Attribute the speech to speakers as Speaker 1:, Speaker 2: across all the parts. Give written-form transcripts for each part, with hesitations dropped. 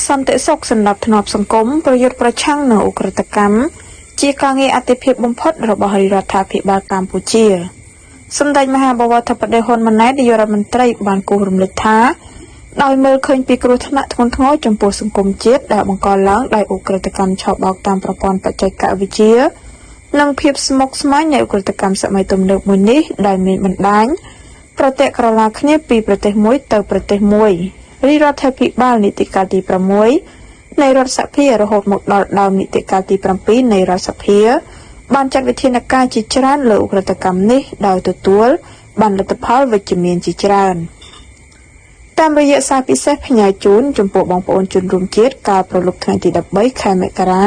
Speaker 1: សន្តិសុខសណ្ដាប់ធ្នាប់សង្គមប្រយុទ្ធប្រឆាំងនឹងឧក្រិដ្ឋកម្មជាការងារអាទិភាពបំផុតរបស់រាជរដ្ឋាភិបាលកម្ពុជាសម្ដេចមហាបវរធិបតីហ៊ុនម៉ាណែតនាយករដ្ឋមន្ត្រីបានគូសរំលឹកថាដោយមើលឃើញពីគ្រោះថ្នាក់ធ្ងន់ធ្ងរចំពោះសង្គមជាតិដែលបង្កឡើងដោយឧក្រិដ្ឋកម្មឆបោកតាមប្រព័ន្ធបច្ចេកវិទ្យានិងភាពស្មុគស្មាញនៃឧក្រិដ្ឋកម្មសម័យទំនើបមួយនេះដែលមានបណ្ដាញប្រតិក្រឡាគ្នាពីប្រទេសមួយទៅប្រទេសមួយរាជរដ្ឋាភិបាលនីតិកាលទី6នៃរដ្ឋសភារហូតមកដល់ដើមនីតិកាលទី7នៃរដ្ឋសភាបានចាត់វិធានការជាច្រើនលើឧក្រិដ្ឋកម្មនេះដោយទទួលបានលទ្ធផលវិជ្ជមានជាច្រើន។ តាមរយៈសារពិសេសផ្ញើជូនចំពោះបងប្អូនជនរួមជាតិកាលប្រលប់ថ្ងៃទី13ខែមករា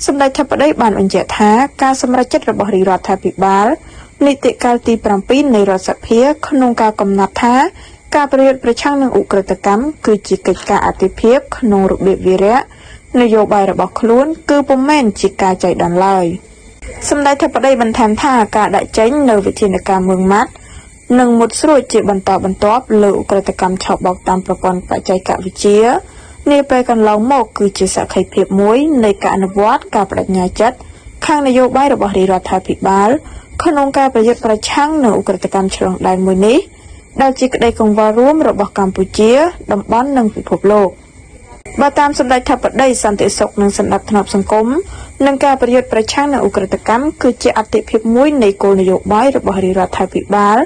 Speaker 1: សម្ដេចធិបតីបានបញ្ជាក់ថាការសម្រេចចិត្តរបស់រាជរដ្ឋាភិបាលនីតិកាលទី7នៃរដ្ឋសភាក្នុងការកំណត់ថាការប្រយុទ្ធប្រឆាំងនឹងឧក្រិដ្ឋកម្មគឺជាកិច្ចការអាទិភាពក្នុងរបៀបវារៈនយោបាយរបស់ខ្លួនគឺពុំមែនជាការចៃដន្យឡើយសម្ដេចធិបតីបន្ថែមថាការដាក់ចេញនៅវិធានការម៉ឺងម៉ាត់និងមុតស្រួចជាបន្តបន្ទាប់លើឧក្រិដ្ឋកម្មឆបោកតាមប្រព័ន្ធបច្ចេកវិទ្យានាពេលកន្លងមកគឺជាសក្ខីភាពមួយនៃការអនុវត្តការបដិញ្ញាចិត្តខាងនយោបាយរបស់រាជរដ្ឋាភិបាលក្នុងការប្រយុទ្ធប្រឆាំងនឹងឧក្រិដ្ឋកម្មឆ្លងដែនមួយនេះដែលជាក្តីកង្វល់រួមរបស់កម្ពុជាតំបន់និងពិភពលោកបើតាមសម្ដេចធិបតីសន្តិសុខនិងសណ្ដាប់ធ្នាប់សង្គមនិងការប្រយុទ្ធប្រឆាំងនឹងឧក្រិដ្ឋកម្មគឺជាអាទិភាពមួយនៃគោលនយោបាយរបស់រាជរដ្ឋាភិបាល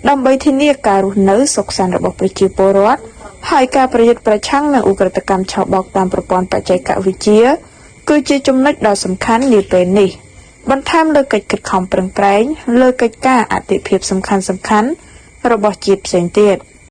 Speaker 1: ដើម្បីធានាការរស់នៅសុខសាន្តរបស់ប្រជាពលរដ្ឋហើយការប្រយុទ្ធប្រឆាំងនឹងឧក្រិដ្ឋកម្មឆបោកតាមប្រព័ន្ធបច្ចេកវិទ្យាគឺជាចំណុចដ៏សំខាន់នាពេលនេះបន្ថែមលើកិច្ចខិតខំប្រឹងប្រែងលើកិច្ចការអាទិភាពសំខាន់ៗរបស់ជាតិផ្សេងទៀត។